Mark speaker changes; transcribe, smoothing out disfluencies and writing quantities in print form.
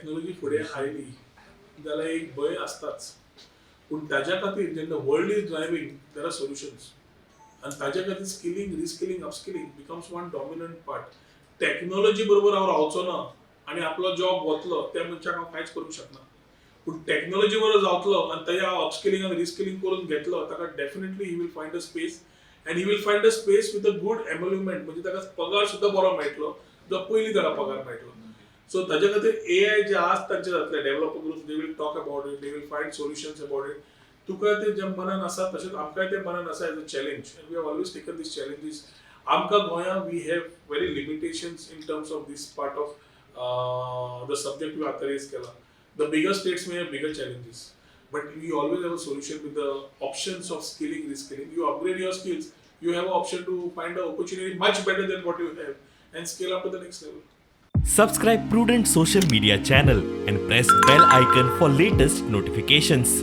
Speaker 1: Technology फुडें आयली जाल्यार एक भंय आसताच, पूण ताज्या खातीर जेन्ना world is driving, there are solutions आनी ताज्या खातीर skilling, reskilling, upskilling becomes one dominant part. Technology बरोबर हांव रावचो ना आनी आपलो जॉब वतलो, त्या मनशाक हांव कांयच करूंक शकना. पूण टॅक्नोलॉजी बरोबर जातलो आनी ताजें हांव अपस्किलींग आनी रिस्किलींग करून घेतलो, ताका definitely he will find a space and he will find a space with a good emolument, म्हणजे ताका पगार सुद्दां बरो मेळटलो जो पयलीं ताका पगार मेळटलो. सो ताजे खातीर एआय जे आज तांचे जातले developer group, they will talk about it, they will find solutions about it. तुका ते जे मनान आसा, तशेंच आमकांय ते मनान आसा as a challenge, and we have always taken these challenges. आमकां गोंया we have very limitations in terms of this part of the subject you आतां रेज केला. The bigger states may have bigger challenges, but we always have a solution with the options of skilling, reskilling. You upgrade your skills, you have an option to find an opportunity much better than what you have and scale up to the next level.
Speaker 2: Subscribe Prudent Social Media channel and press bell icon for latest notifications.